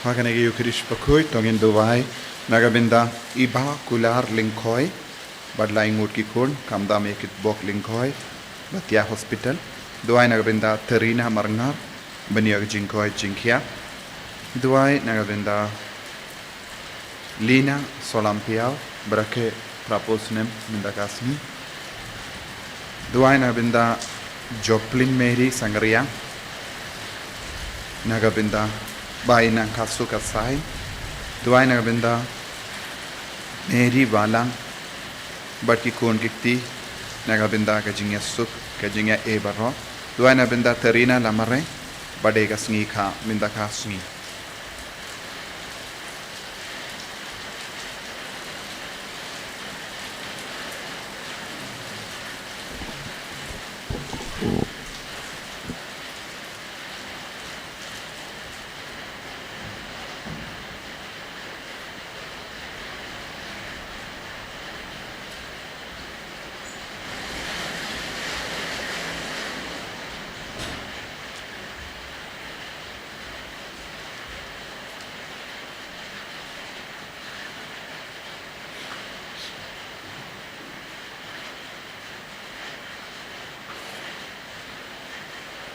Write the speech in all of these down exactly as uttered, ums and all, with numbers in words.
Ha kane ka Ïukharist Bakhuid to ngin duwai na ka bynta i Bah Kular Lyngkhoi bad lai ngut ki khun, khamtam ïa ki bok Lyngkhoi ba thiah hospital. Duwai na ka bynta Terina Marngar ban ïoh ka jingkoit jingkhiah. Duwai na ka bynta Lina Solampiaw, ba rakhe phra phew snem mynta ka sngi. Duwai na ka bynta Joplin Mary Sangria, na ka bynta Bai Nangkhasu Kasai. Duwai na ka bynta Mary Balang bad ki khun ki kti, na ka bynta ka jingïasuk, ka jingïa-e baroh. Duwai na ka bynta Terina Lamare, ba dei ka sngi kha mynta ka sngi.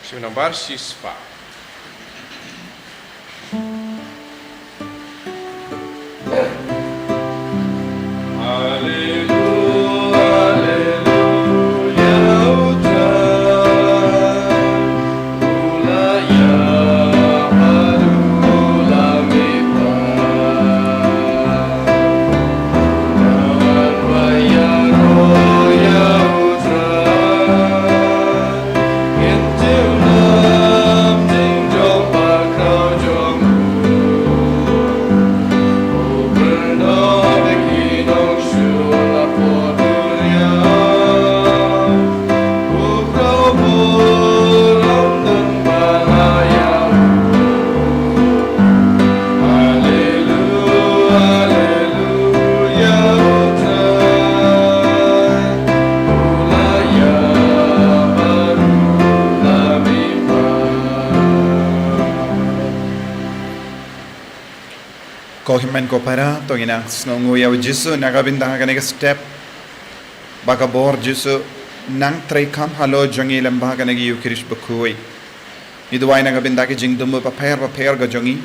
Shu nambar shispah. Ko hynmen ko para, to ngin nang sngewnguh ïa u Jisu na ka bynta kane ka step ba ka bor Jisu nang treikam halor jong ngi lyngba kane ka Ïukharist Bakhuid. Ngi duwai na ka bynta ki jingdum bapher bapher ka jong ngi.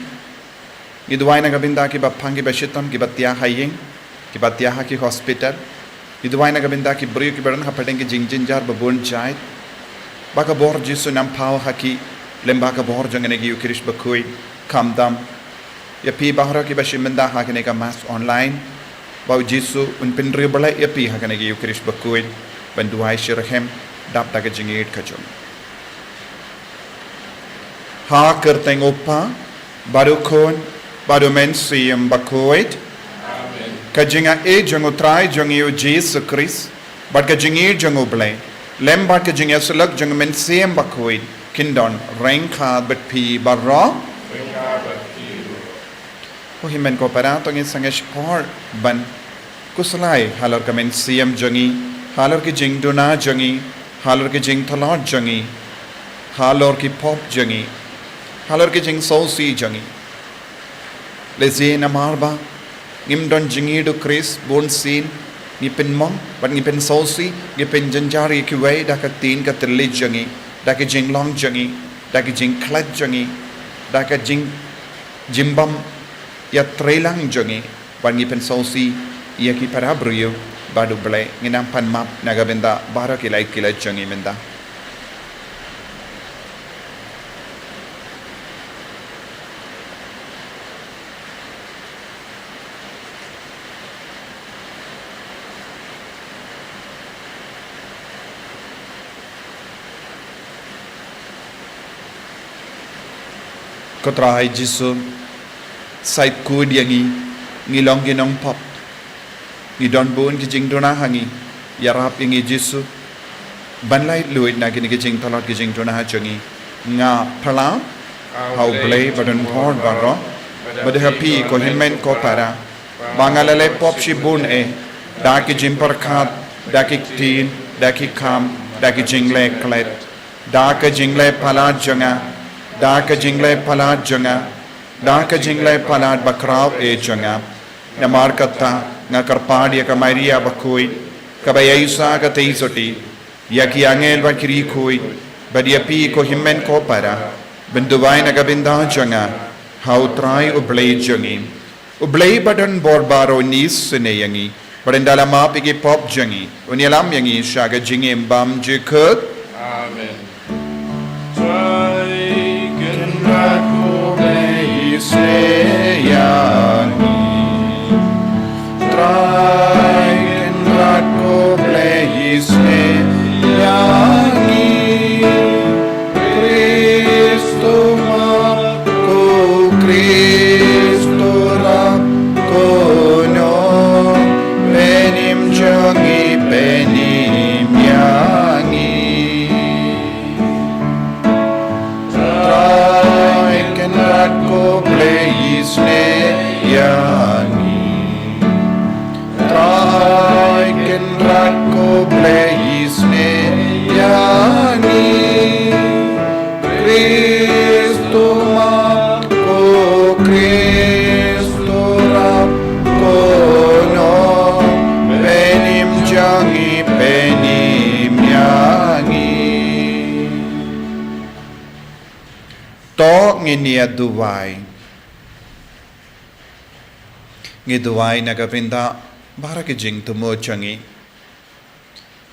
Ngi duwai na ka bynta kiba pang, kiba shitom, kiba thiah ha ïing, kiba thiah ha ki hospital. Ngi duwai na ka bynta ki briew kiba don hapdeng ki jingjynjar babun jait. Ba ka bor Jisu nang paw ha ki lyngba ka bor jong kane ka Ïukharist Bakhuid. Khamtam ïa phi baroh kiba shim bynta ha kane ka mass online, ba u Jisu un pynriewblei ïa phi ha kane ka Ïukharist Bakhuid ban duwai shitrhem dap da ka jingïeit ka jong. Ha ka kyrteng u Kpa, bad u Khun, bad u Mynsiem Bakhuid. Amen. Ka jingïa-e jong u Trai jong ngi u Jisu Khrist, bad ka jingïeit jong u Blei, lem bad ka jingïasyllok jong u Mynsiem Bakhuid, kin don ryngkat bad phi baroh. Ko hynmen ko para, to ngin sangeh shipor ban khuslai halor ka mynsiem jong ngi, halor ki jingduna jong ngi, halor ki jingtlot jong ngi, halor ki pop jong ngi, halor ki jingsngewsih jong ngi. Lehse namar ba ngim don jingïeit u Khrist, bunsien ngi pynmong bad ngi pynsngewsih, ngi pynjynjar ïa kiwei da ka ktien ka thylliej jong ngi, da ki jinglong jong ngi, da ki jingkhlaiñ jong ngi, da ka jing, jingbym ïatreilang jong ngi, bad ngi pynsngewsih ïa ki para briew bad u Blei. Ngin nang pan map na ka bynta baroh ki lait ki lait jong ngi mynta. Ko Trai Jisu, sait khuid ïa ngi, ngi long ki nongpop. Ngi don bun ki jingduna ha ngi, ïarap ïa ngi Jisu ban laitluid na kine ki jingtlot ki jingduna jong ngi. Nga pyrshang ha u Blei badonbor baroh, bad ha phi ko hynmen ko para, ba nga la leh pop shibun eh, da ki jingpyrkhat, da ki ktien, da ki kam, da ki jingleh klet, da ka jingleh palat jong nga, da ka jingleh palat jong nga, Da ka jingleh palat bakhraw eh jong nga. Namar kata, nga kyrpad ïa ka Maria bakhuid, kaba ïaishah katei sotti ïa ki angel bad ki riewkhuid, bad ïa phi ko hynmen ko para, ban duwai na ka bynta jong nga ha U Trai U Blei jong ngi. U Blei badon bor baroh un isynei ïa ngi, bad un da la map ïa ki pop jong ngi, un ïalam ïa ngi sha ka jingim bymjukut. Amen. Trai Kynrad ko Blei isynei ïa ngi. Trai Kynrad ko Blei isynei ïa ngi. Khrist u map ko, Khrist u rap ko, nong pynim jong ngi, pynim ïa ngi. Trai Kynrad ko Blei isynei ïa ngi. Trai Kynrad ko Blei isynei ïa ngi. Khrist u map ko, Khrist u rap ko, nong pynim jong ngi, pynim ïa ngi. To ngin ïa duwai. Ngi duwai na ka bynta baroh ki jingthmu jong ngi.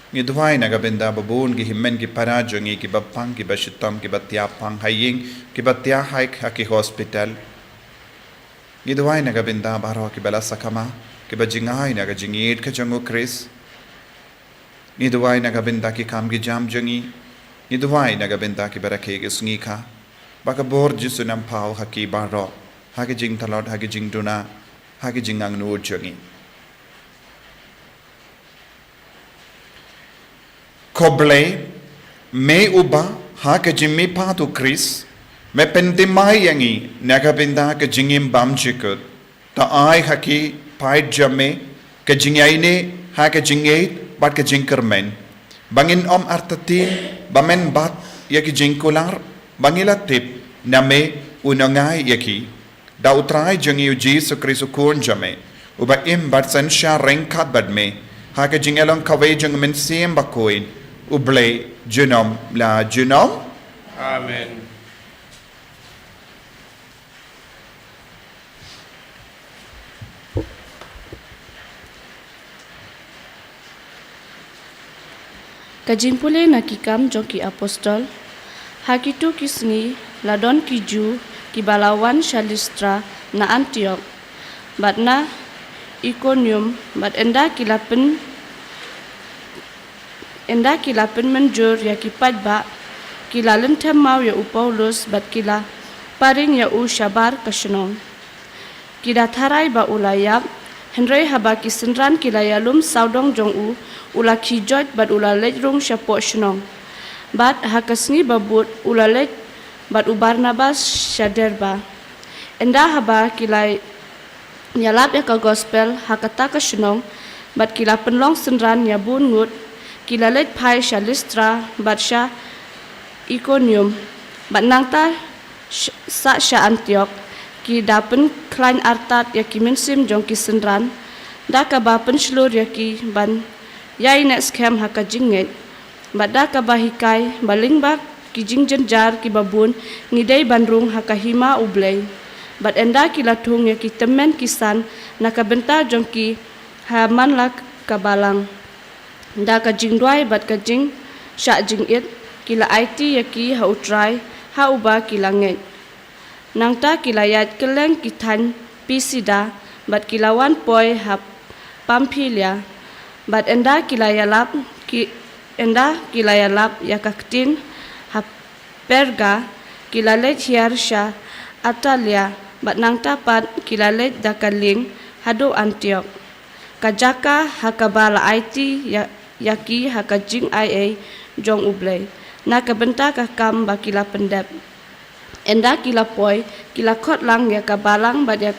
Ngi duwai na ka bynta ba bun ki hynmen ki para jong ngi kiba pang, kiba shitom, kiba thiah pang ha ïing, kiba thiah haik ha ki hospital. Ngi duwai na ka bynta baroh kiba la sakma, kiba jngai na ka jingïeit ka jong U Khrist. Ngi duwai na ka bynta ki kam ki jam jong ngi. Ngi duwai na ka bynta kiba rakhe ki sngi kha. Ba ka bor Jisu un pynpaw ha ki baroh, ha ki jingtlot, ha ki jingduna, ha ki jingangnud jong ngi. Ko Blei, me uba ha ka jingmihpat U Khrist me pynthymmai ïa ngi na ka bynta ka jingim bymjukut. To ai ha ki paid jong me ka jingïaineh ha ka jingïeit bad ka jingkyrmen, ba ngin ym artatien ban mad ïa ki jingkular ba ngi la tip na me u nongai ïa ki. Da U Trai jong ngi U Jisu Khrist U Khun jong me, uba im bad synshar ryngkat bad me ha ka jingïalong kawei jong U Mynsiem Bakhuid, U Blei junom la junom. Amen. Ka jingpule na Ki Kam jong ki Apostol. Ha kito ki sngi la don ki Jiw kiba la wan sha Listra na Antiok bad na Ikonium, bad ynda ki la pyn ynda ki la pynmynjur ïa ki paidbah, ki la lynthem maw ïa u Paulus bad ki la pharing ïa u shabar ka shnong. Ki da tharai ba u la ïap, hynrei haba ki synran ki la ïalum sawdong jong u, u la khie joit bad u la leit rung shapoh shnong. Bad ha ka sngi ba bud u la leit bad u Barnabas sha Derba. Ynda haba ki la ïalap ïa ka gospel ha kata ka shnong, bad ki la pynlong synran ïa bun ngut, ki la leit phai sha Listra bad sha Ikonium, bad nangta sh- sah sha Antiok. Ki da pynkhlaiñ artat ïa ki mynsiem jong ki synran da kaba pynshlur ïa ki ban ïaineh skhem ha ka jingngeit, bad da kaba hikai ba lyngba ki jingjynjar kiba bun ngi dei ban rung ha ka hima U Blei. Bad ynda ki la thung ïa ki tymmen ki san na ka bynta jong ki ha man la ka balang, da ka jingduwai bad ka jingshah jingit ki la aiti ïa ki ha U Trai ha uba ki la ngeit. Nangta ki la ïaid kylleng ki thaiñ Pisida bad ki la wan poi ha Pamphylia. Bad ynda ki la ïalap ki ynda ki la ïalap ïa ka ktien ha Perga, ki la leit hiar sha Atalia, bad nangta pat ki la leit da ka lieng haduh Antiok, ka jaka ha kaba la aiti ïa, ïa ki ha ka jingaiei jong U Blei na ka bynta ka kam ba ki la pyndep. Ynda ki la poi, ki la khot lang ïa ka balang bad ïa,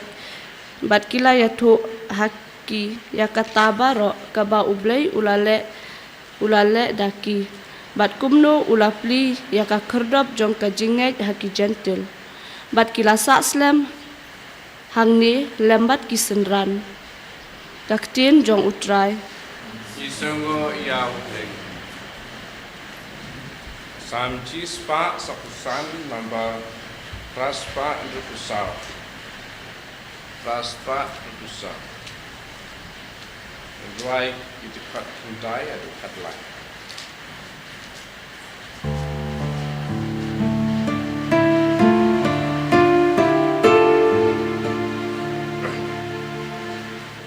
bad ki la ïathuh ha ki ïa kata baroh kaba U Blei u la leh, u la leh da ki, bad kumno u la plie ïa ka khyrdop jong ka jingngeit ha ki Jentil. Bad ki la sah slem Hangne lem bad ki synran. Ka ktien jong U Trai. Ki sngew ïa U Blei. Salm shispah saphew san, nambar phra spah hynriewphew saw. Phra spah hynriewphew saw. Ngan duwai ki dkhot khyndai haduh khatlai.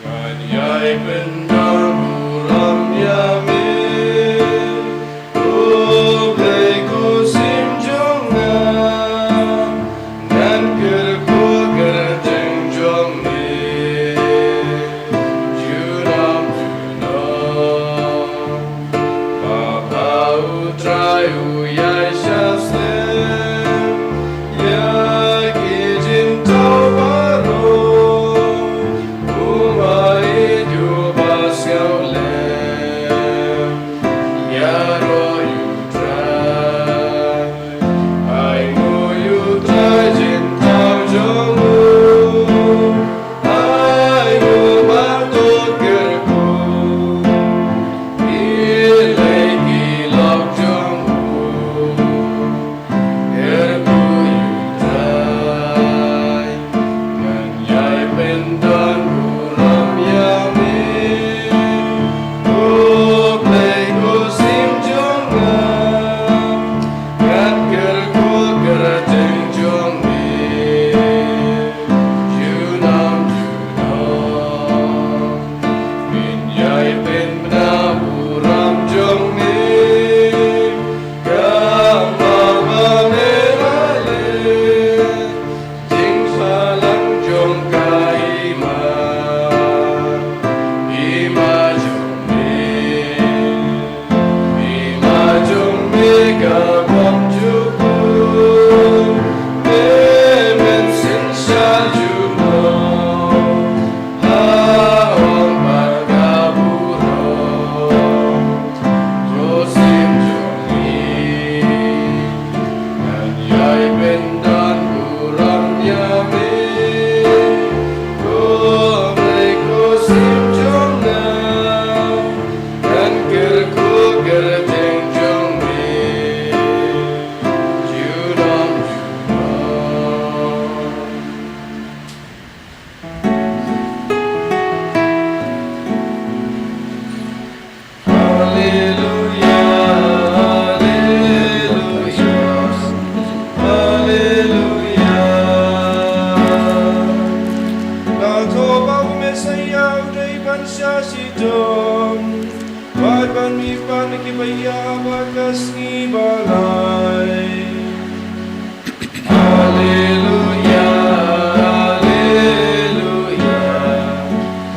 Ngan ïai pyndonkam burom ïa me, U Blei u Syiem jong nga. Ngan kyrkhu kyrteng jong me junom junom. Ba U Trai u ïai sha slem ïa ki jingthaw baroh. U ïeit uba sngewlem ïaroh ïa U Trai. Ai nguh ïa U Trai jingthaw jong u. Ai nguh bad to kyrkhu ïa ki lok jong u. Kyrkhu ïa U Trai. Ngan ïai pyndonburom ïa me, U Blei u Syiem jong nga. Ngan kyrkhu kyrteng jong me junom junom. Pynïaid pynbna burom jong me, kaba me la leh. Jingshalan jong ka hima, hima jong me, hima jong me ka bym jukut. Me mynsiem sha junom, ha ong bad ka burom. To Syiem jong ngi, ngan ïai pyndonkam burom ïa me. Ko Blei ko Syiem jong nga, ngan kyrkhu kyrteng jong me junom junom. Haleluia, haleluia, haleluia. Nga thaw ba u Messaïah u dei ban shah shitom bad ban mihpat na kiba ïap ha ka sngi ba lai. Haleluia, haleluia,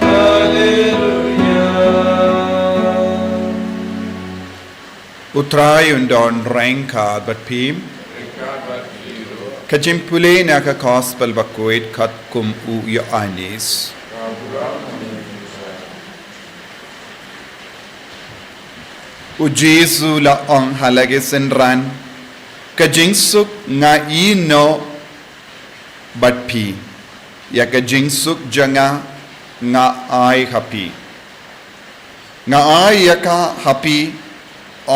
haleluia. U Trai un don ryngkat bad phi. Ka jingpule na ka Gospel Bakhuid katkum u Ïoannis. U Jisu la ong ha la ki synran, ka jingsuk nga ïehnoh bad phi, ïa ka jingsuk jong nga nga ai ha phi. Nga ai ïa ka ha phi,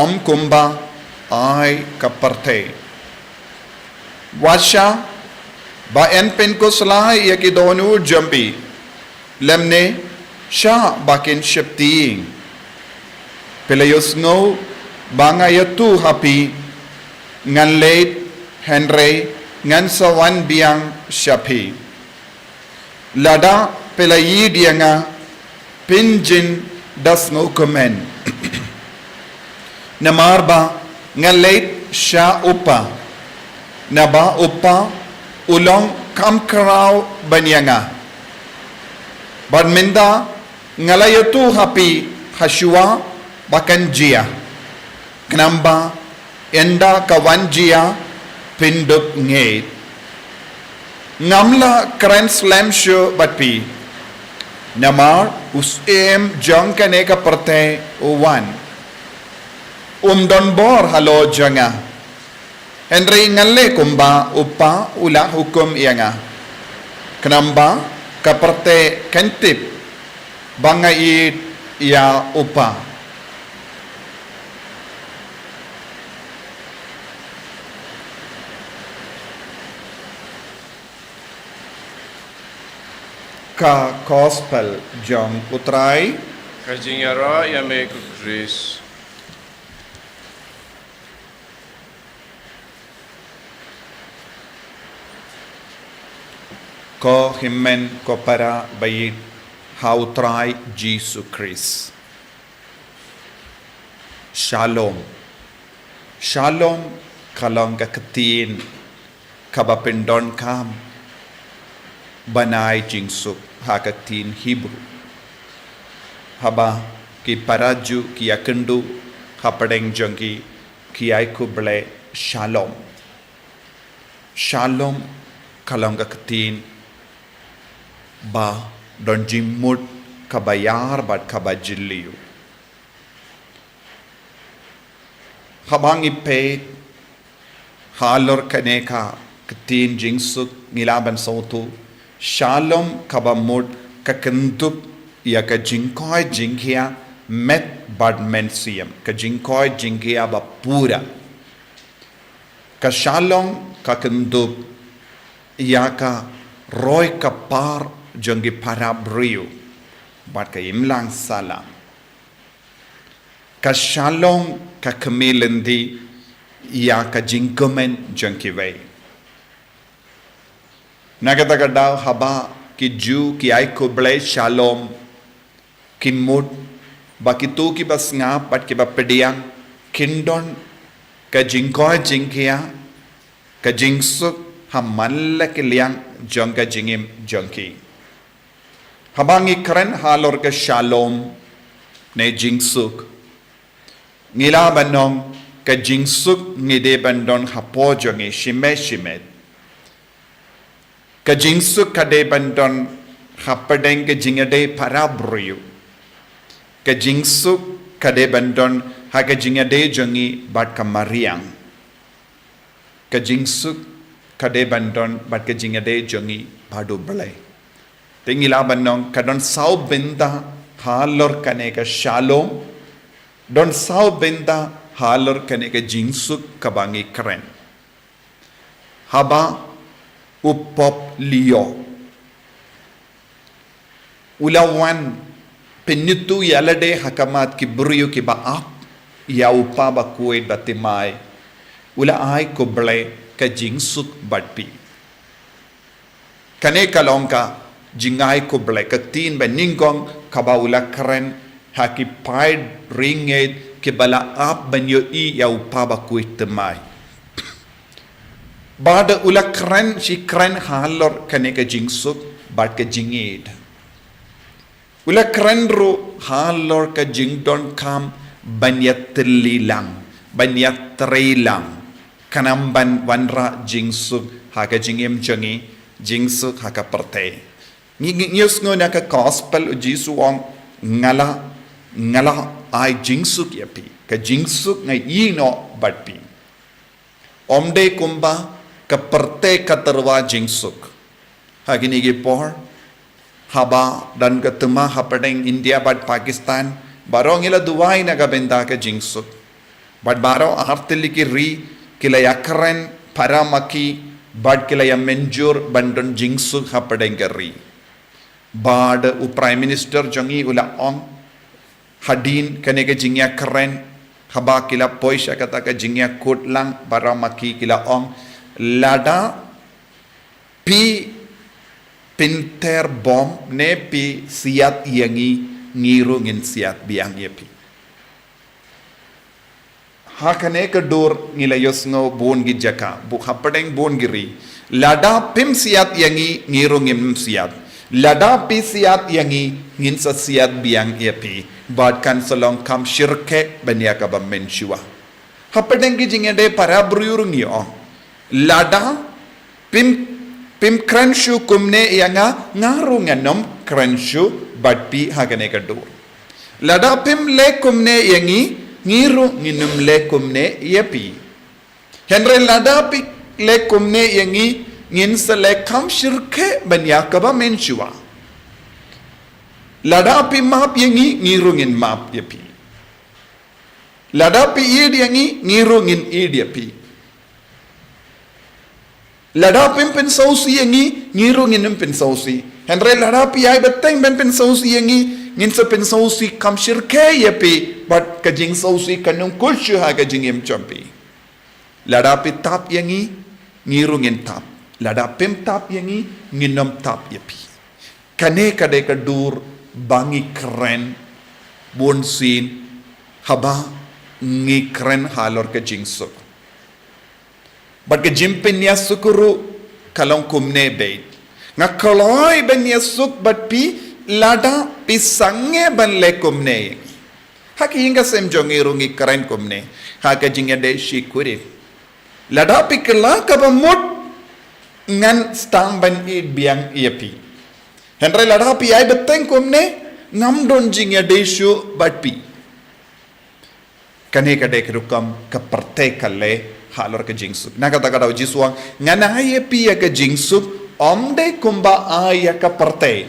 ym kumba ai ka pyrthei. Wat shah ba yn pynkhuslai ïa ki dohnud jong phi, lymne shah ba kin sheptieng. Phi la ïohsngew ba nga ïathuh ha phi, ngan leit, hynrei ngan sa wan biang sha phi. Lada phi la ïeit ïa nga, phin jin da sngewkmen. Namar ba nga leit sha U Kpa, naba U Kpa u long kham khraw ban ïa nga. Bad mynta nga la ïathuh ha phi hashuwa ba kan jia, khnang ba ynda ka wan jia phin dup ngeit. Ngam lah kren slem shuh bad phi, namar u syiem jong kane ka pyrthei u wan. Um don bor halor jong nga. Hynrei ngan leh kumba U Kpa u la hukum ïa nga. Khnang ba ka pyrthei kan tip ba nga ïeit ïa u Kpa. Ka Gospel jong u Trai. Ka jingïaroh ïa me ko Khrist. Ko hynmen ko para ba ïeit ha u Trai Jisu Khrist. Shalom. Shalom ka long ka ktien kaba pyndonkam ban ai jingsuk ha ka ktien Hebrew. Haba ki para Jiw ki ïakynduh hapdeng jong ki, ki ai khublei shalom. Shalom ka long ka ktien ba don jingmut kaba ïar bad kaba jylliew. Haba ngi peit halor kane ka ktien jingsuk, ngi lah ban sngewthuh shalom kaba mut ka kynthup ïa ka jingkoit jingkhiah met bad mynsiem, ka jingkoit jingkhiah ba pura. Ka shalom ka kynthup ïa ka roi ka par jong ki para briew bad ka imlang sahlang. Ka shalom ka khmih lynti ïa ka jingkmen jong kiwei. Na kata ka daw haba ki Jiw ki ai khublei shalom, ki mut ba kito kiba sngap bad kiba pdiang kin don ka jingkoit jingkhiah, ka jingsuk ha man la ki liang jong ka jingim jong ki. Haba ngi kren halor ka shalom ne jingsuk, ngi lah ban ong ka jingsuk ngi dei ban don hapoh jong ngi shimet shimet. Ka jingsuk ka dei ban don hapdeng ka jingïadei para briew. Ka jingsuk ka dei ban don ha ka jingïadei jong ngi bad ka mariang. Ka jingsuk ka dei ban don bad ka jingïadei jong ngi bad U Blei. Te ngi lah ban ong ka don saw bynta halor kane ka shalom, don saw bynta halor kane ka jingsuk kaba ngi kren. Haba u Pope Leo u la wan pynithuh ïa lade ha khmat ki briew kiba ap ïa u Kpa bakhuid bathymmai, u la ai khublei ka jingsuk bad phi. Kane ka long ka jingai khublei, ka ktien banyngkong kaba u la kren ha ki paid ri ngeit kiba la ap ban ïohi ïa u Kpa bakhuid thymmai. Bad u la kren shi kren halor kane ka jingsuk bad ka jingïeit. U la kren ruh halor ka jingdonkam ban ïatylli lang, ban ïatrei lang, khnang ban wanrah jingsuk ha ka jingim jong ngi, jingsuk ha ka pyrthei. Ngi, ngi, ngi ïohsngew na ka gospel u Jisu u ong, nga la, nga la ai jingsuk ïa phi, ka jingsuk nga ïehnoh bad phi. Ym dei kumba ka pyrthei ka tyrwa jingsuk. Ha kine ki por, haba don ka thma hapdeng India bad Pakistan, baroh ngi la duwai na ka bynta ka jingsuk. Bad baroh artylli ki ri ki la ïakren para ma ki bad ki la ïamynjur ban don jingsuk hapdeng ka ri. Bad u Prime Minister jong ngi u la ong, hadien kane ka jingïakren, haba ki la poi sha kata ka jingïakut lang, para ma ki ki la ong, lada phi pynter bom ne phi siat ïa ngi, ngi ruh ngin siat biang ïa phi. Ha kane ka dur ngi la ïohsngew bun ki jaka, bun hapdeng bun ki ri. Lada phim siat ïa ngi, ngi ruh ngim siat. Lada phi siat ïa ngi, ngin sa siat biang ïa phi. Bad kan sa long kam shyrkhei ban ïa kaba mynshuwa. Hapdeng ki jingïadei para briew ruh ngi ong, lada phim, phim kren shuh kumne ïa nga, nga ruh ngan ym kren shuh bad phi ha kane ka dur. Lada phim leh kumne ïa ngi, ngi ruh ngin ym leh kumne ïa phi. Hynrei lada phi leh kumne ïa ngi, Ngin sa leh kam shyrkhei ban ïa kaba mynshuwa. Lada phi map ïa ngi, ngi ruh ngin map ïa phi. Lada phi ïeit ïa ngi, ngi ruh ngin ïeit ïa phi. Lada phim pynsngewsih ïa ngi, ngi ruh ngin ym pynsngewsih. Hynrei lada phi ai bteng ban pynsngewsih ïa ngi, ngin sa pynsngewsih kam shyrkhei ïa phi, bad ka jingsngewsih kan ym kut shuh ha ka jingim jong phi. Lada phi tap ïa ngi, ngi ruh ngin tap. Lada phim tap ïa ngi, ngin ym tap ïa phi. Kane ka dei ka dur ba ngi kren bunsien haba ngi kren halor ka jingsuk. Bad ka jingpynïasuk ruh ka long kumne beit. Nga kloi ban ïasuk bad phi lada phi sangeh ban leh kumne ïa ngi. Ha ka ïing ka sem jong ngi ruh ngi kren kumne ha ka jingïadei shi kurim. Lada phi kylla kaba mut ngan sdang ban ïeit biang ïa phi. Hynrei lada phi ai bteng kumne ngam don jingïadei shuh bad phi. Kane ka dei ka rukom ka pyrthei ka leh halor ka jingsuk. Na kata ka daw Jisu u ong, ngan ai ïa phi ïa ka jingsuk, ym dei kumba ai ïa ka pyrthei.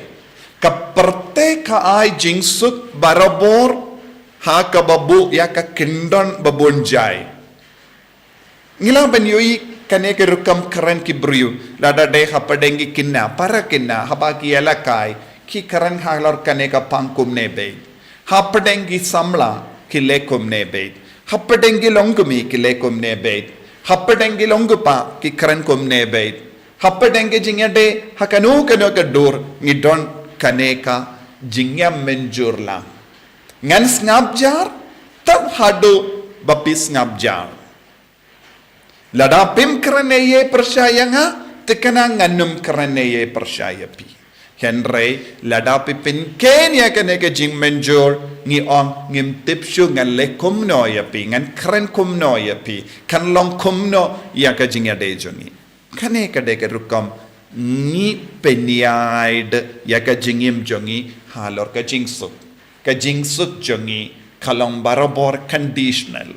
Ka pyrthei ka ai jingsuk barabor ha kaba buh ïa ka kyndon babun jai. Ngi lah ban ïohi kane ka rukom kren ki briew, lada dei hapdeng ki khynnah, para khynnah, haba ki ïalehkai, ki kren halor kane ka pang kumne beit. Hapdeng ki samla, ki leh kumne beit. Hapdeng ki longkmie, ki leh kumne beit. Hapdeng ki longkpa, ki kren kumne beit. Hapdeng ki jingïadei ha kano kano ka dur, ngi don kane ka jingïamynjur lang. Ngan sngap jar, tang haduh ba phi sngap jar. Lada phim kren ei ei pyrshah ïa nga, te kane ngan ym kren ei ei pyrshah ïa phi. Hynrei lada phi pynkheiñ ïa kane ka jingmynjur, ngi ong, ngim tip shuh ngan leh kumno ïa phi, ngan kren kumno ïa phi, kan long kumno ïa ka jingïadei jong ngi. Kane ka dei ka rukom ngi pynïaid ïa ka jingim jong ngi halor ka jingsuk. Ka jingsuk jong ngi ka long barabor conditional.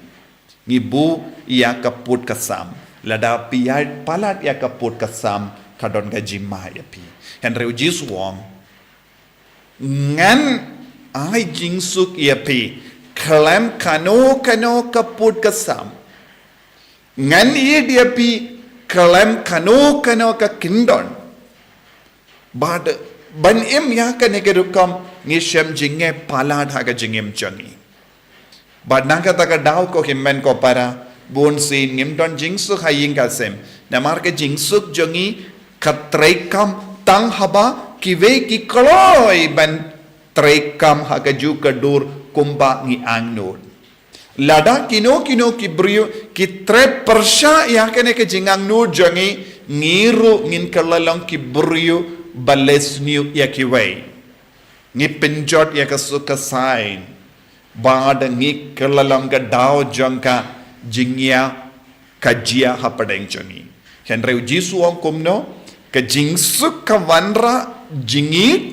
Ngi buh ïa ka pud ka sam. Lada phi ïaid palat ïa ka pud ka sam, ka don ka jingma ïa phi. Hynrei u Jisu u ong, ngan ai jingsuk ïa phi khlem kano kano ka pud ka sam. Ngan ïeit ïa phi khlem kano kano ka kyndon. Bad ban im ïa kane ka rukom ngi shem jingeh palat ha ka jingim jong ngi. Bad na kata ka daw ko hynmen ko para, bunsien ngim don jingsuk ha ïing ka sem. Namar ka jingsuk jong ngi ka treikam tang haba kiwei ki kloi ban treikam ha kajuh ka dur kumba ngi angnud. Lada kino kino ki briew ki treh pyrshah ïa kane ka jingangnud jong ngi, ngi ruh ngin kylla long ki briew ba leh sniew ïa kiwei. Ngi pynjot ïa ka suk ka saiñ. Bad ngi kylla long ka daw jong ka jingïa ka jia hapdeng jong ngi. Hynrei u Jisu u ong kumno, ka jingsuk ka wanrah jingïeit,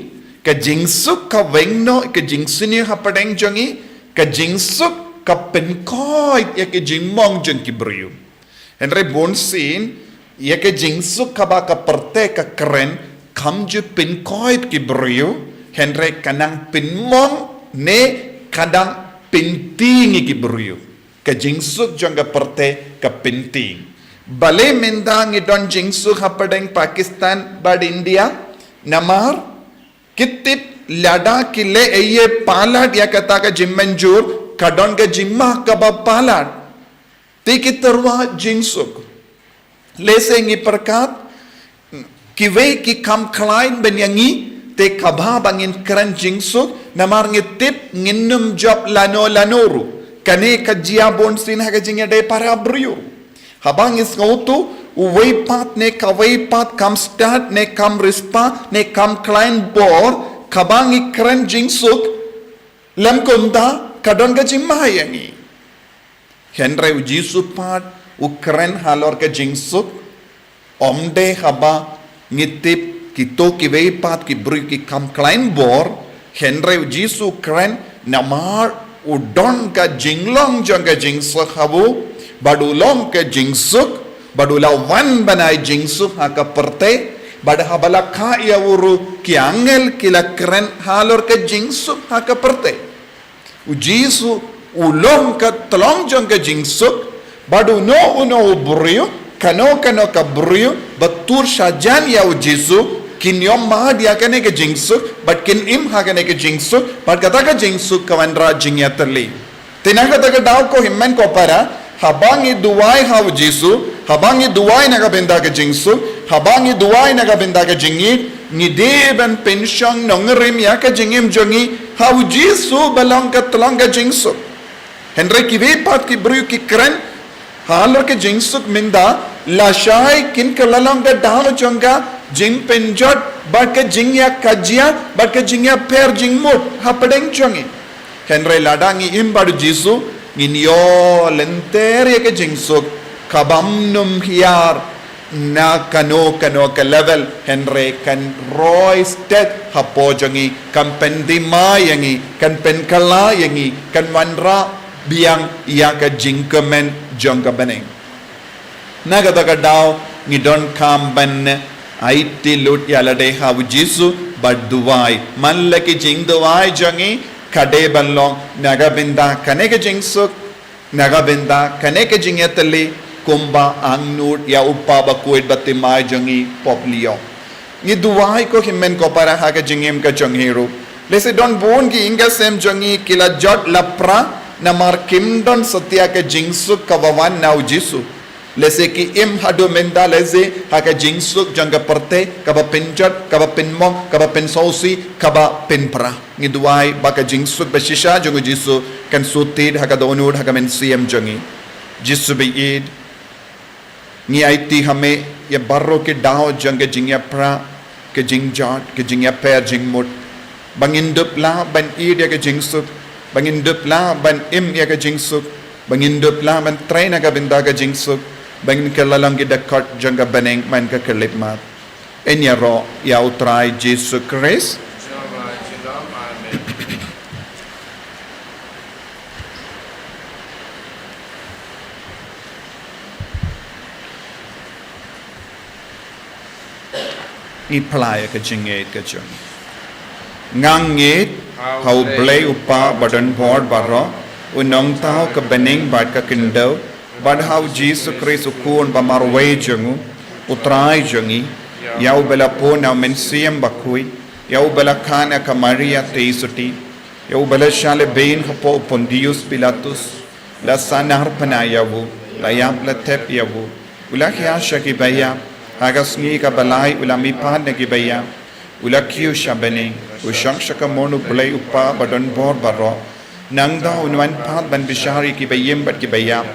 ka jingsuk ka weng noh ka jingsniew hapdeng jong ngi, ka jingsuk ka pynkoit ïa ka jingmong jong ki briew. Hynrei bunsien ïa ka jingsuk kaba ka pyrthei ka kren kam ju pynkoit ki briew, hynrei ka nang pynmong ne ka nang pyntieng ïa ki briew. Ka jingsuk jong ka pyrthei ka pyntieng. Balei mynta ngi don jingsuk hapdeng Pakistan bad India? Namar ki tip lada ki leh ei ei palat ïa kata ka jingmynjur, ka don ka jingma kaba palat. Te ki tyrwa jingsuk. Lehse ngi pyrkhat, kiwei ki kham khlaiñ ban ïa ngi, te kaba ba ngin kren jingsuk, namar ngi tip ngin ym jop lano lano ruh. Kane ka jia bunsien ha ka jingïadei para briew. Haba ngi sngewthuh, uwei pat ne kawei pat kham stad ne kham riewspah ne kham khlaiñ bor, kaba ngi kren jingsuk, lym kumta ka don ka jingma ïa ngi. Hynrei u Jisu pat u kren halor ka jingsuk, ym dei haba ngi tip kito kiwei pat ki briew ki kham khlaiñ bor, hynrei u Jisu u kren namar u don ka jinglong jong ka jingsuk ha u, bad u long ka jingsuk, Bad u la wan ban ai jingsuk ha ka pyrthei, bad haba la kha ïa u ruh ki angel ki la kren halor ka jingsuk ha ka pyrthei. U Jisu u long ka tlong jong ka jingsuk, bad uno uno u briew, kano kano ka briew ba tur shajan ïa u Jisu, kin ïoh mad ïa kane ka jingsuk, bad kin im ha kane ka jingsuk, bad kata ka jingsuk ka wanrah jingïatylli. Te na kata ka daw ko hynmen ko para, haba ngi duwai ha u Jisu, haba ngi duwai na ka bynta ka jingsuk, haba ngi duwai na ka bynta ka jingïeit, ngi dei ban pynshong nongrim ïa ka jingim jong ngi ha u Jisu ba long ka tlong ka jingsuk. Hynrei kiwei pat ki briew ki kren halor ka jingsuk mynta, lashai kin kylla long ka daw jong ka jingpynjot bad ka jingïakajia bad ka jingïapher jingmut hapdeng jong ngi. Hynrei lada ngi im bad u Jisu, ngin ïoh lynter ïa ka jingsuk ka bym nym hiar na kano kano ka level, hynrei kan roi stet hapoh jong ngi, kan pynthymmai ïa ngi, kan pynkylla ïa ngi, kan wanrah biang ïa ka jingkmen jong ka bneng. Na kata ka daw ngi donkam ban aiti lut ïa lade ha u Jisu bad duwai. Man la ki jingduwai jong ngi ka dei ban long na ka bynta kane ka jingsuk, na ka bynta kane ka jingïatylli, kumba angnud ïa u Kpa bakhuid bathymmai jong ngi pop liok. Ngi duwai ko hynmen ko para ha ka jingim ka jong ngi ruh. Lehse don bun ki ïing ka sem jong ngi ki la jot la pra namar kim don satia ka jingsuk kaba wan na u Jisu. Lehse ki im haduh mynta lehse ha ka jingsuk jong ka pyrthei, kaba pynjot, kaba pynmong, kaba pynsngewsih, kaba pynpra. Ngi duwai ba ka jingsuk bashisha jong u Jisu kan shu tied ha ka dohnud ha ka mynsiem jong ngi. Jisu baieit, ngi aiti ha me ïa baroh ki daw jong ka jingïapra, ka jingjot, ka jingïapher jingmut. Ba ngin dup lah ban ïeit ïa ka jingsuk, ba ngin dup lah ban im ïa ka jingsuk, ba ngin dup lah ban trei na ka bynta ka jingsuk, ba ngin kylla long ki dkhot jong ka bneng man ka khyllipmat. Yn ïaroh ïa u Trai Jisu Khrist. Amen. Ngi phla ïa ka jingngeit ka jong ngi. Nga ngeit ha u Blei u Kpa badonbor baroh, u nongthaw ka bneng bad ka khyndew, bad ha u Jisu Khrist u Khun ba marwei jong u, u Trai jong ngi, ïa uba la pun na u Mynsiem Bakhuid, ïa uba la kha na ka Maria theisotti, ïa uba la shah lehbeiñ hapoh u Pontius Pilatus, la sahnarphna ïa u, la ïap la thep ïa u, u la hiar sha ki baïap, ha ka sngi kaba lai u la mihpat na ki baïap, u la kiew sha bneng, u shong sha kamon u Blei u Kpa badonbor baroh. Nangta un wan pat ban bishar ïa ki baïing bad ki baïap.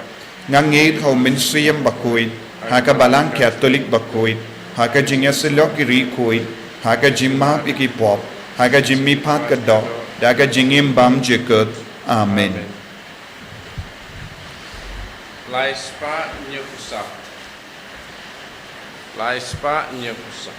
Nga ngeit ha u Mynsiem Bakhuid, ha ka Balang Katholik bakhuid, ha ka jingïasyllok ki riewkhuid, ha ka jingmap ïa ki pop, ha ka jingmihpat ka doh, da ka jingim bymjukut. Amen. Lai spah hynñiew phew saw. Lai spah hynñiew phew saw.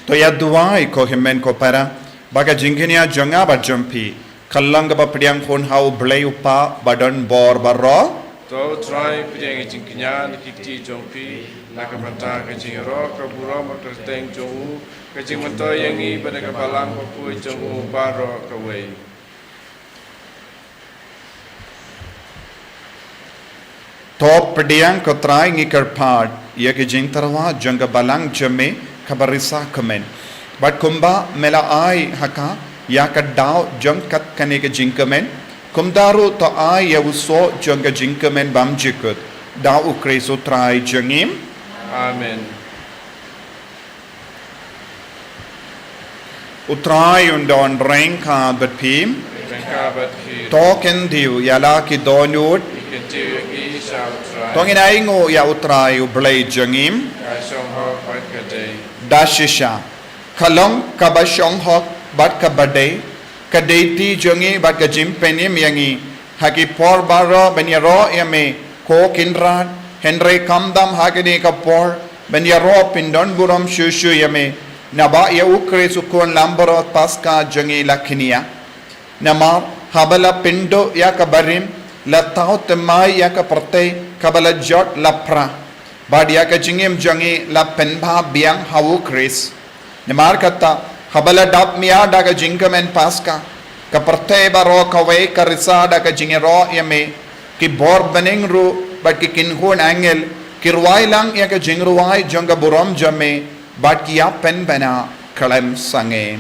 To ïa duwai ko hynmen ko para, ba ka jingkñia jong nga bad jong phi kan long kaba pdiang khun ha u Blei u Kpa badonbor baroh. Ko Trai, pdiang ïa ka jingkñia na ki kti jong phi, na ka bynta ka jingïaroh, ka burom, ka kyrteng jong u, ka jingmyntoi ïa ngi, bad na ka balang bakhuid jong u baroh kawei. To pdiang ko Trai, ngi kyrpad ïa ka jingtyrwa jong ka balang jong me kaba risa kmen. Bad kumba me la ai ha ka ïa ka daw jong kat kane ka jingkmen, kumta ruh to ai ïa u soh jong ka jingkmen bymjukut. Da u Khrist u Trai jong ngi. Amen. U Trai un don ryngkat bad phi. Ryngkat bad phi. To kyntiew ïa la ki dohnud. Kyntiew ïa ki sha u Trai. To ngin ainguh ïa u Trai u Blei jong ngi. Ka shong hok bad ka dei. Da shisha. Ka long kaba shong hok bad kaba dei. Ka dei ti jong ngi bad ka jingpynim ïa ngi ha ki por baroh ban ïaroh ïa me, ko Kynrad. Hynrei khamtam ha kane ka por ban ïaroh pyndonburom shuh shuh ïa me, naba ïa u Khrist u khun langbrot Paskha jong ngi la kñia. Namar haba la pynduh ïa ka barim, la thaw thymmai ïa ka pyrthei kaba la jot la pra, bad ïa ka jingim jong ngi la pynbha biang ha u Khrist. Namar kata, haba la dap mih da ka jingkmen Paskha, ka pyrthei baroh kawei ka risa da ka jingïaroh ïa me. Ki bor bneng ruh bad ki kynhun angel ki rwai lang ïa ka jingrwai jong ka burom jong me, bad ki ïa pynbna khlem sangeh.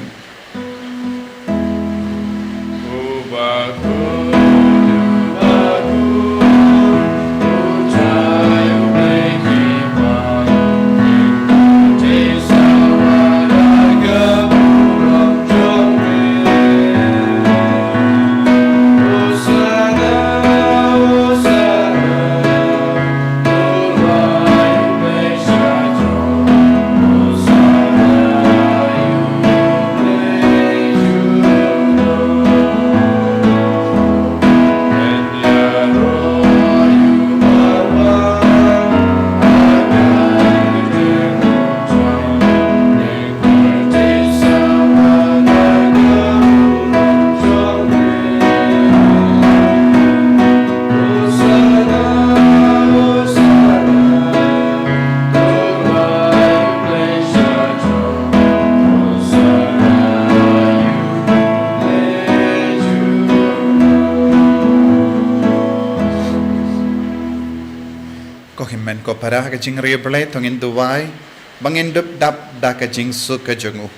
Ko hynmen ko para ha ka jingriewblei, to ngin duwai ba ngin dup dap da ka jingsuk ka jong u.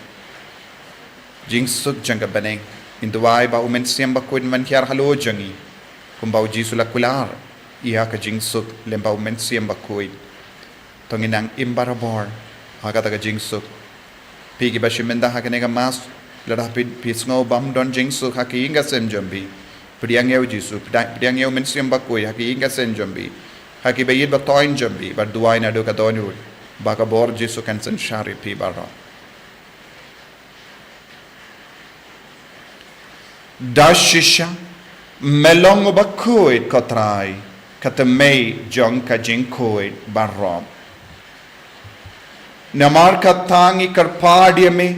Jingsuk jong ka bneng. Ngin duwai ba u Mynsiem Bakhuid un wan hiar halor jong ngi, kumba u Jisu la kular ïa ka jingsuk lyngba u Mynsiem Bakhuid. To ngin nang im barabor ha kata ka jingsuk. Phi kiba shim bynta ha kane ka Mass, lada phi, phi sngew bym don jingsuk ha ki ïing ki sem jong phi, pdiang ïa u Jisu, pdiang, pdiang ïa u Mynsiem Bakhuid ha ki ïing ki sem jong phi, ha ki ba ïeit ba thoiñ jong phi, bad duwai naduh ka dohnud ba ka bor Jisu kan synshar ïa phi baroh. Da shisha me long uba khuid, ko Trai, ka thymmei jong ka jingkhuid baroh. Namar kata ngi kyrpad ïa me,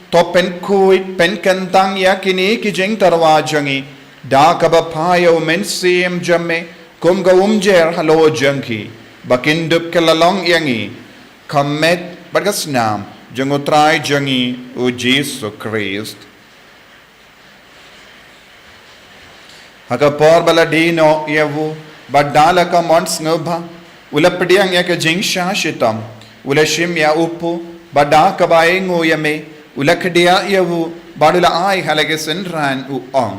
to pynkhuid pynkyntang ïa kine ki jingtyrwa jong ngi da kaba phah ïa u Mynsiem jong me kum ka umjer halor jong ki, ba kin dup kylla long ïa ngi ka met bad ka snam jong u Trai jong ngi u Jisu Khrist. Ha ka por ba la die noh ïa u, bad da la ka mon sngewbha, u la pdiang ïa ka jingshah shitom, u la shim ïa u pud, bad da kaba ainguh ïa me, u la khdiah ïa u, bad u la ai ha la ki synran, u ong: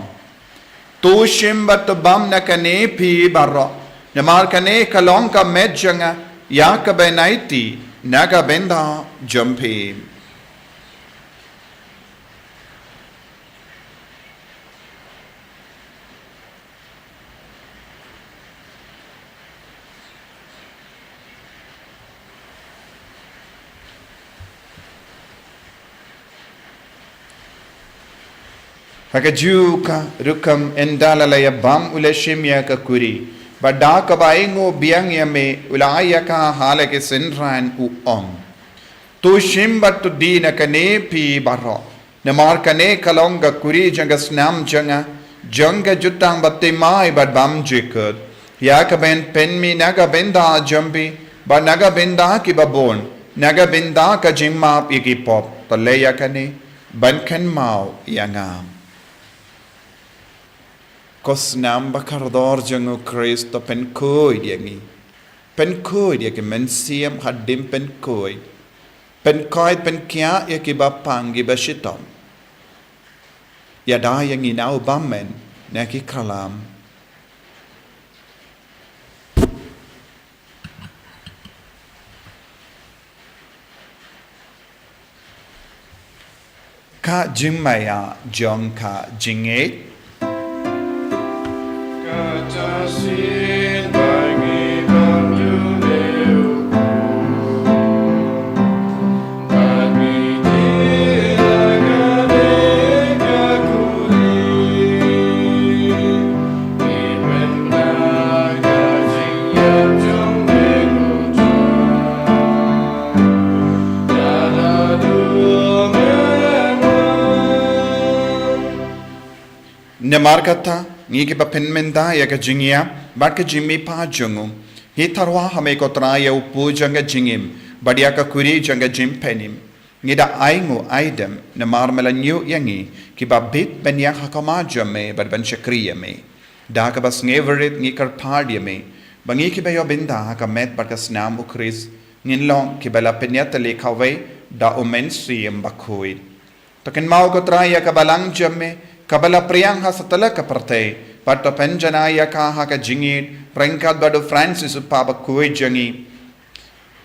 To shim bad to bam na kane phi baroh, namar kane ka long ka met jong nga ïa kaba nai ti na ka bynta jong phi. Ha kajuh ka rukom, ynda la la ïa bam, u la shim ïa ka kuri, bad da kaba ainguh biang ïa me, u la ai ïa ka ha la ki synran, u ong: To shim bad to die na kane phi baroh, namar kane ka long ka kuri jong ka snam jong nga, jong ka jutang bathymmai bad bymjukut. Ïa ka ban pynmih na ka bynta jong phi bad na ka bynta kiba bun, na ka bynta ka jingmap ïa ki pop. To leh ïa kane ban kynmaw ïa nga. Ko snam ba kordor jong U Khrist, to pynkhuid ïa ngi. Pynkhuid ïa ki mynsiem hadien pynkhuid. Pynkhuid, pynkhiah ïa kiba pang, kiba shitom. Ïada ïa ngi na u bymman na ki khlam. Ka jingmaïa jong ka jingngeit. Namar kata, ngi kiba pynmynta ïa ka jingïap bad ka jingmihpat jong u, ngi tyrwa ha me ko Trai ïa u pud jong ka jingim bad ïa ka kuri jong ka jingpynim. Ngi da ai nguh ai dem namar me la ñiew ïa ngi kiba bit ban ïaid ha khmat jong me bad ban shakri ïa me. Da kaba sngewrit ngi kyrpad ïa me ba ngi kiba ïoh bynta ha ka met bad ka snam U Khrist ngin long kiba la pynïatylli kawei da U Mynsiem Bakhuid. To kynmaw ko Trai ïa ka balang jong me kaba la phriang ha satlak ka pyrthei, bad to pynjanai ïa ka ha ka jingïeit ryngkat bad u Francis u Kpa Bakhuid jong ngi,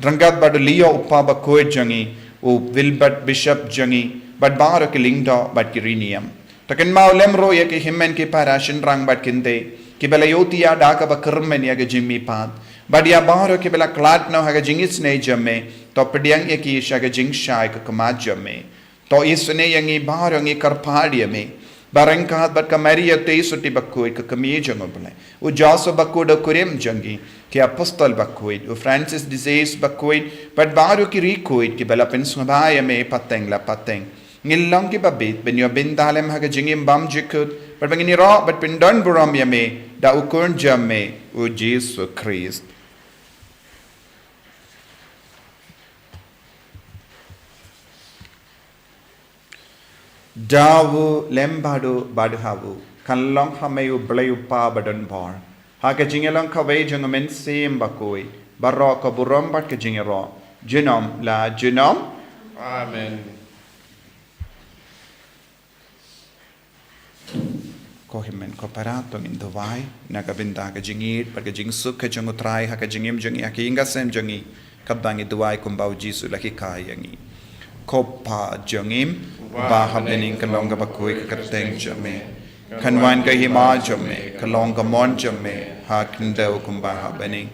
ryngkat bad u Leo u Kpa Bakhuid jong ngi, u Wilbert Bishop jong ngi, bad baroh ki lyngdoh bad ki riewniam. To kynmaw lem ruh ïa ki hynmen ki para shynrang bad kynthei kiba la ïohthiah da kaba kyrmen ïa ka jingmihpat, bad ïa baroh kiba la khlad noh ha ka jingisynei jong me. To pdiang ïa ki sha ka jingshai ka khmat jong me. To isynei ïa ngi baroh, ngi kyrpad ïa me ba ryngkat bad ka Maria Theisotti Bakhuid ka kmie jong U Blei, u Joseph Bakhuid u kurim jong ngi, ki apostol bakhuid, u Francis de Sales Bakhuid bad baroh ki riewkhuid kiba la pynsngewbha ïa me pateng la pateng, ngin long kiba bit ban ïoh bynta lem ha ka jingim bymjukut bad ba ngin ïaroh bad pyndonburom ïa me da u Khun jong me, u Jisu Khrist. Da u lem bad u bad ha u, kan long ha me U Blei U Kpa badonbor, ha ka jingïalong kawei jong U Mynsiem Bakhuid, baroh ka burom bad ka jingïaroh junom la junom. Amen. Ko hynmen ko para, to ngin duwai na ka bynta ka jingïeit bad ka jingsuk ka jong U Trai ha ka jingim jong ngi, ha ka ïing ka sem jong ngi, katba ngi duwai kumba U Jisu u la hikai ïa ngi. Ko Pa jong ngi uba ha bneng, ka long kaba khuid ka kyrteng jong me. Kan wan ka hima jong me, ka long ka mon jong me ha khyndew kumba ha bneng.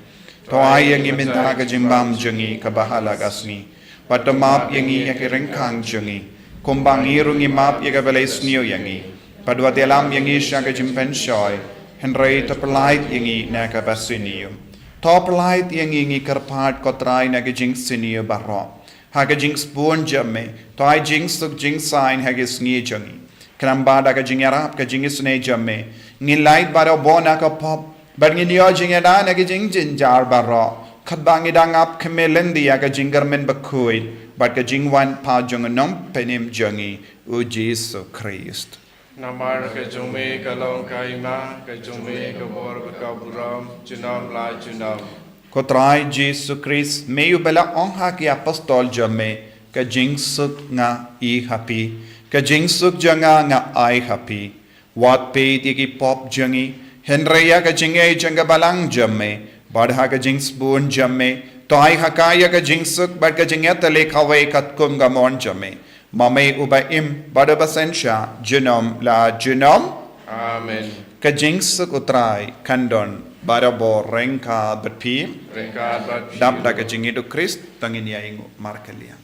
To ai ïa ngi mynta ka jingbam jong ngi kaba ha la ka sngi. Bad to map ïa ngi ïa ki ryngkang jong ngi, kumba ngi ruh ngi map ïa kiba la isniew ïa ngi. Bad wat ïalam ïa ngi sha ka jingpynshoi, hynrei to pyllait ïa ngi na kaba sniew. To pyllait ïa ngi, ngi kyrpad ko Trai, na ka jingsniew baroh. Ha ka jingsbun jong me, to ai jingsuk jingsaiñ ha ka sngi jong ngi. Khnang ba da ka jingïarap ka jingisynei jong me, ngin lait barabor na ka pop bad ngin ïoh jingïada na ki jingjynjar baroh, katba ngi dang ap khmih lynti ïa ka jingkyrmen bakhuid bad ka jingwan pat jong U Nongpynim jong ngi, U Jisu Khrist. Namar ka jong me ka long ka hima, ka jong me ka bor bad ka burom junom la junom. Ko Trai Jisu Khrist, me uba la ong ha ki apostol jong me, ka jingsuk nga ai ha phi, ka jingsuk jong nga nga ai ha phi. Wat peit ïa ki pop jong ngi, hynrei ïa ka jingngeit jong ka balang jong me, bad ha ka jingsbun jong me, to ai ha ka ïa ka jingsuk bad ka jingïatylli kawei katkum ka mon jong me. Ma me uba im bad uba synshar junom la junom. Amen. Ka jingsuk U Trai kan don barabor ryngkat bad phi. Ryngkat bad phi. Dap da ka jingngeit U Khrist, to ngin ïa ainguh markylliang.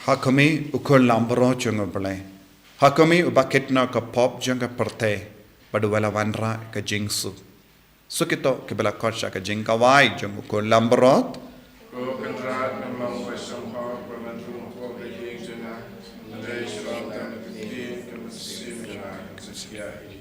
Ha kum i u khun langbrot jong U Blei. Ha kum i uba kit noh ka pop jong ka pyrthei. Bad uba la wanrah ka jingsuk. Suk ito kiba la khot sha ka jingkawei jong u khun langbrot. Ko Kynrad, namar ba sngewbha ba men rung ko ba ïeng jong nga, hynrei sngewbha ba ktien ka mynsiem jong nga kan sa shah ïa.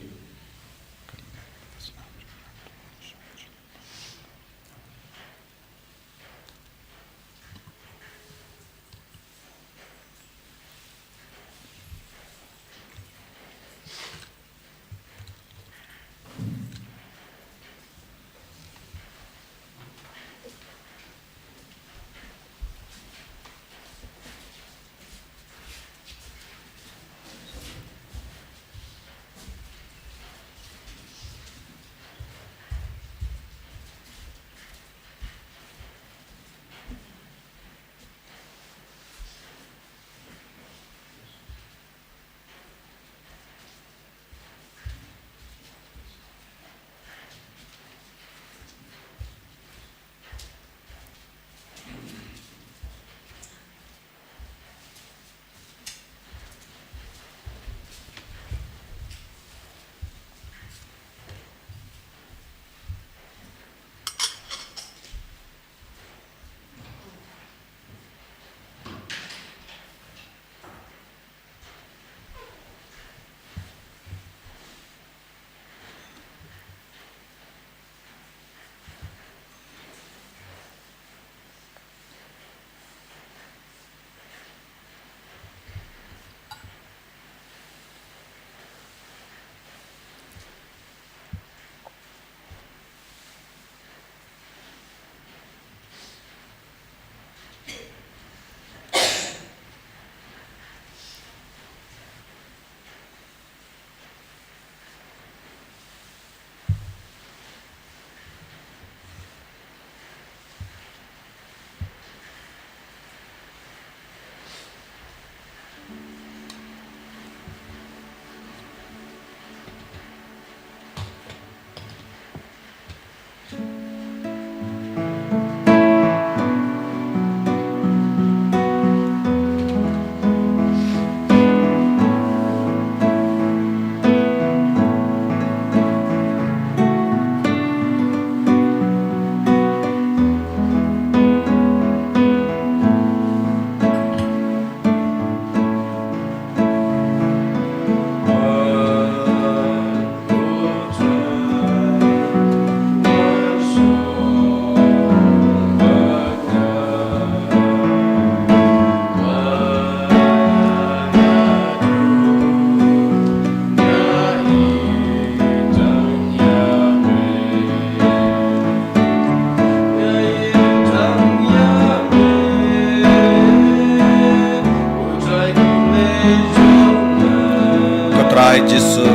Ko Trai Jisu,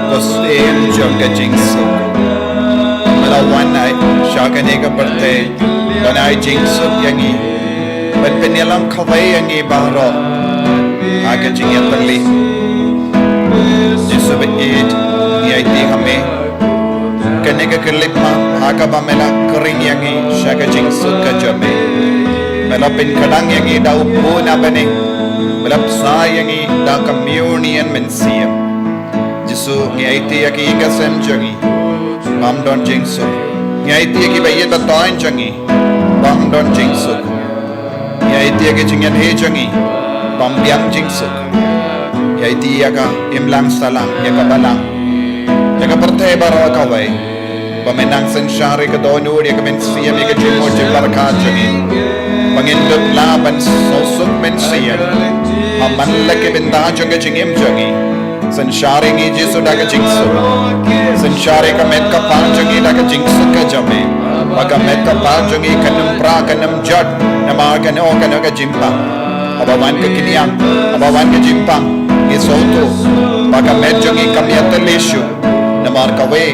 ko Syiem jong ka jingsuk, me la wan ai sha kane ka pyrthei ban ai jingsuk ïa ngi, ban pynïalam kawei ïa ngi baroh ha ka jingïatylli. Jisu ba ïeit, ngi aiti ha me kane ka khyllipmat ha kaba me la khring ïa ngi sha ka jingsuk ka jong me. Me la pynkhdang ïa ngi da u bun na bneng, me la bsa ïa ngi da ka mynsiem. Jisu, ngi aiti ïa ki ïing ki sem jong ngi bym don jingsuk. Ngi aiti ïa ki ba ïeit ba taiñ jong ngi bym don jingsuk. Ngi aiti ïa ki jingïaid jong ngi bym biang jingsuk. Ngi aiti ïa ka imlang sahlang, ïa ka balang, ïa ka pyrthei baroh kawei. Ba men nang synshar ïa ka dohnud, ïa ka mynsiem, ïa ka jingmut jingpyrkhat jong ngi. Ba ngin dup lah ban suk mynsiem ha man la ki bynta jong ka jingim jong ngi. Synshar ïa ngi Jisu da ka jingsuk. Synshar ïa ka met ka phad jong ngi da ka jingsuk ka jong me. Ba ka met ka phad jong ngi kan ym pra kan ym jot namar kano kano ka jingpang. Haba wan ka kynriang, haba wan ka jingpang, ngi sngewthuh ba ka met jong ngi kam ïatylli shuh namar kawei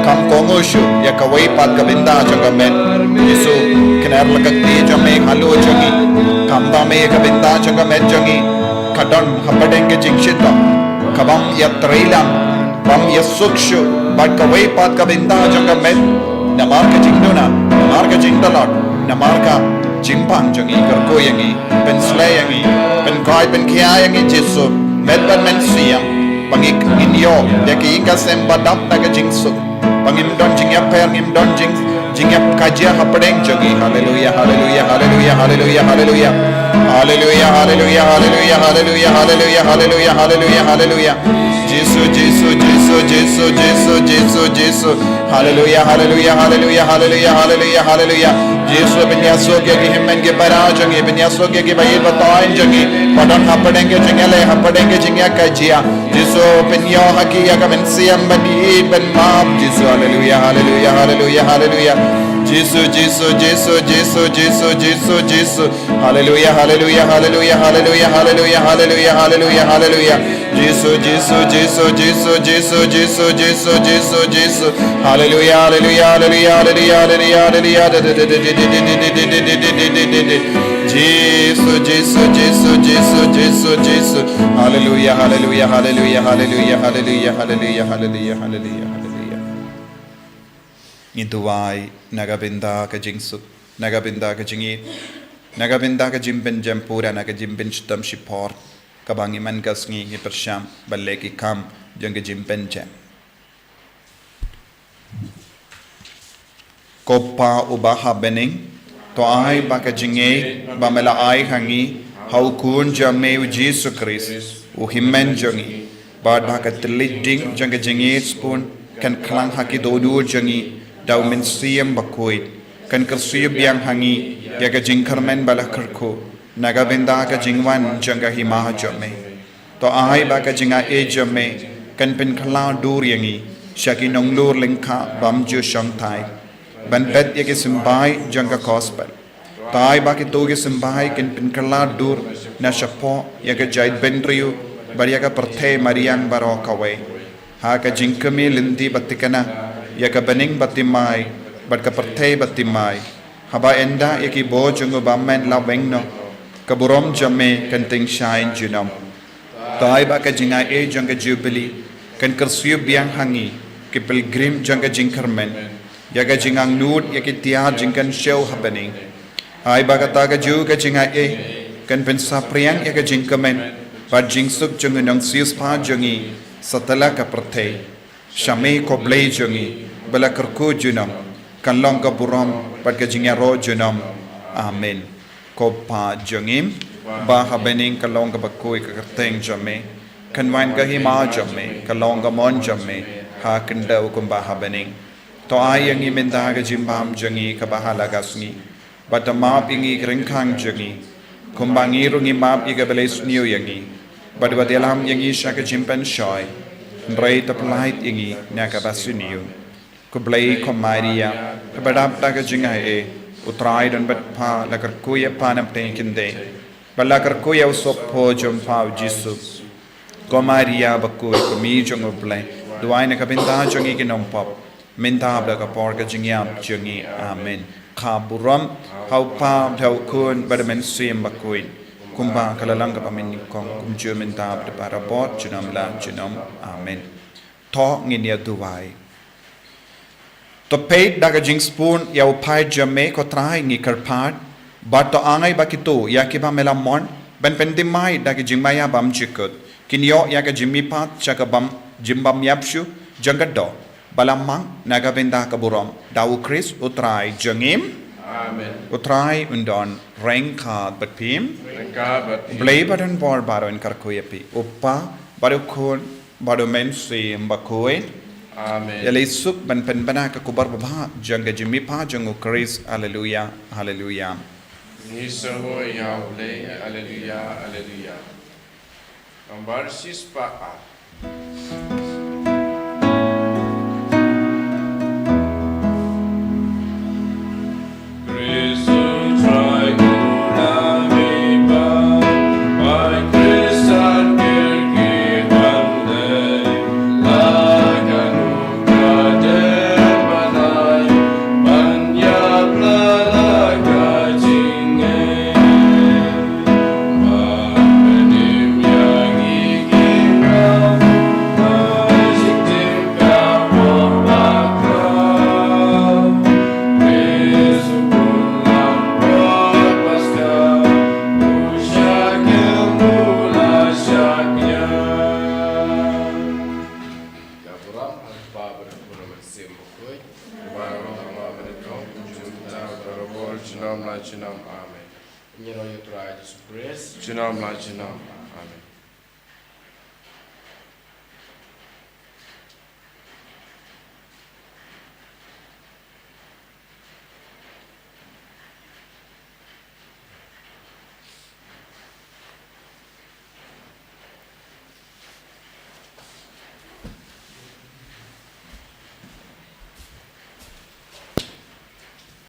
kam kohnguh shuh ïa kawei pat ka bynta jong ka met. Jisu, kner la ka kti jong me halor jong ngi. Khamtam me ïa ka bynta jong ka met jong ngi. Ka don hapdeng ka jingshitom ka bym ïatrei lang, bym ïasuk shuh bad kawei pat ka bynta jong ka met. Namar ka jingduna, namar ka jingtlot, namar ka jingbam jong ngi, kyrkhu ïa ngi, pynsleh ïa ngi, pynkoit pynkhia ïa ngi Jisu, met bad mynsiem, ba ngi ngin ïoh ïa ka ïing ka sem ba dap da ka jingsuk, ba ngim don jingïapher, ngim don jing jingïap ka jia hapdeng jong ngi. Haleluya, haleluya, haleluya, haleluya, haleluya. Haleluya, haleluya, haleluya, haleluya, haleluya, haleluya, haleluya, haleluya. Jisu, Jisu, Jisu, Jisu, Jisu, Jisu, Jisu. Haleluya, haleluya, haleluya, haleluya, haleluya, haleluya. Jisu, pynïasuk ïa ki hynmen ki para jong ngi, pynïasuk ïa ki ba ïeit ba thaw jong ngi, ba don hapdeng ka jingïaleh, hapdeng ka jingïakajia. Jisu, pynïoh ha ki ïa ka mynsiem ban ïeit ban map. Jisu, haleluya, haleluya, haleluya, haleluya. Jisu, Jisu, Jisu, Jisu, Jisu, Jisu, Jisu. Haleluya, haleluya, haleluya, haleluya, haleluya, haleluya, haleluya, haleluya. Jisu, Jisu, Jisu, Jisu, Jisu, Jisu, Jisu, Jisu, Jisu. Haleluya, haleluya, haleluya, haleluya, haleluya, haleluya. Jisu, Jisu, Jisu, Jisu, Jisu, Jisu. Haleluya, haleluya, haleluya, haleluya, haleluya, haleluya, haleluya, haleluya, haleluya. Ngi duwai na ka bynta ka jingsuk, na ka bynta ka jingïeit, na ka bynta ka jingpynjem pura, na ka jingpynshitom shipor kaba ngi man ka sngi ngi pyrshang ban leh ki kam jong ka jingpynjem. Ko Pa uba ha bneng, to ai ba ka jingïeit ba me la ai ha ngi ha u Khun jong me u Jisu Khrist, u hynmen jong ngi, bad ba ka thylliej ding jong ka jingïeit sbun kan khlang ha ki dohnud jong ngi da u Mynsiem Bakhuid, kan kyrsiew biang ha ngi ïa ka jingkyrmen ba la kyrkhu na ka bynta ka jingwan jong ka hima jong me. To ai ba ka jingaiei jong me kan pynkylla dur ïa ngi sha ki nonglur lyngkha bym ju shongthait ban bet ïa ki symbai jong ka gospel. To ai ba kito ki symbai kin pynkylla dur na shapoh ïa ka jaitbynriew bad ïa ka pyrthei mariang baroh kawei, ha ka jingkmie lynti ba thikna ïa ka bneng ba thymmai bad ka pyrthei ba thymmai, haba ynda ïa ki bor jong u bymman la weng noh, ka burom jong me kan tyngshaiñ junom. To ai ba ka jingaiei jong ka Jubili kan kyrsiew biang ha ngi ki pilgrim jong ka jingkyrmen ïa ka jingangnud ïa ki tiar jingkynshew ha bneng. Ai ba kata kajuh ka jingaiei kan pynsaphriang ïa ka jingkmen bad jingsuk jong u nongsiewspah jong ngi satlak ka pyrthei. Sha me ko Blei jong ngi ba la kyrkhu junom, kan long ka burom bad ka jingïaroh junom. Amen. Ko Pa jong ngi ba ha bneng, kan long kaba khuid ka kyrteng jong me, kan wan ka hima jong me, kan long ka mon jong me ha khyndew kumba ha bneng. To ai ïa ngi mynta ka jingbam jong ngi kaba ha la ka sngi. Bad to map ïa ngi ki ryngkang jong ngi, kumba ngi ruh ngi map ïa kiba la isniew ïa ngi. Bad wat ïalam ïa ngi sha ka jingpynshoi, hynrei to pyllait ïa ngi na kaba sniew. Ko Blei, ko Maria kaba dap da ka jingaiei, U Trai don bad pha. La kyrkhu ïa pha na pdeng ki kynthei, bad la kyrkhu ïa u sohpho jong pha u Jisu. Ko Maria bakhuid, ko Kmie jong U Blei, duwai na ka bynta jong ngi ki nongpop, mynta bad ha ka por ka jingïap jong ngi. Amen. Ka burom ha U Pa bad ha U Khun bad ha U Mynsiem Bakhuid, kumba ka la long kaba mynnyngkong, kumjuh mynta bad barabor, junom la junom. Amen. To ngin ïa duwai. To peit da ka jingsbun ïa u paid jong me, ko Trai, ngi kyrpad, bad to ai ba kito ïa kiba me la mon ban pynthymmai da ka jingmaïa bymjukut, kin ïoh ïa ka jingmihpat sha ka bym, jingbymïap shuh jong ka doh, ba la mang na ka bynta ka burom da U Khrist U Trai jong ngi. Amen. U Trai un don ryngkat bad phi. Ryngkat bad phi. U Blei ba don bor baroh un kyrkhu ïa phi, U Pa bad U Khun bad U Mynsiem Bakhuid. Amen. Ïa la isuk ban pynbna ka khubor babha jong ka jingmihpat jong U Khrist. Haleluya, haleluya. Ngi sngew ïa U Blei. Haleluya, haleluya. Nambar shispah ar. Junom la junom. Amen. Ngi ïaroh ïa u Trai Jisu Khrist. Junom la junom. Amen.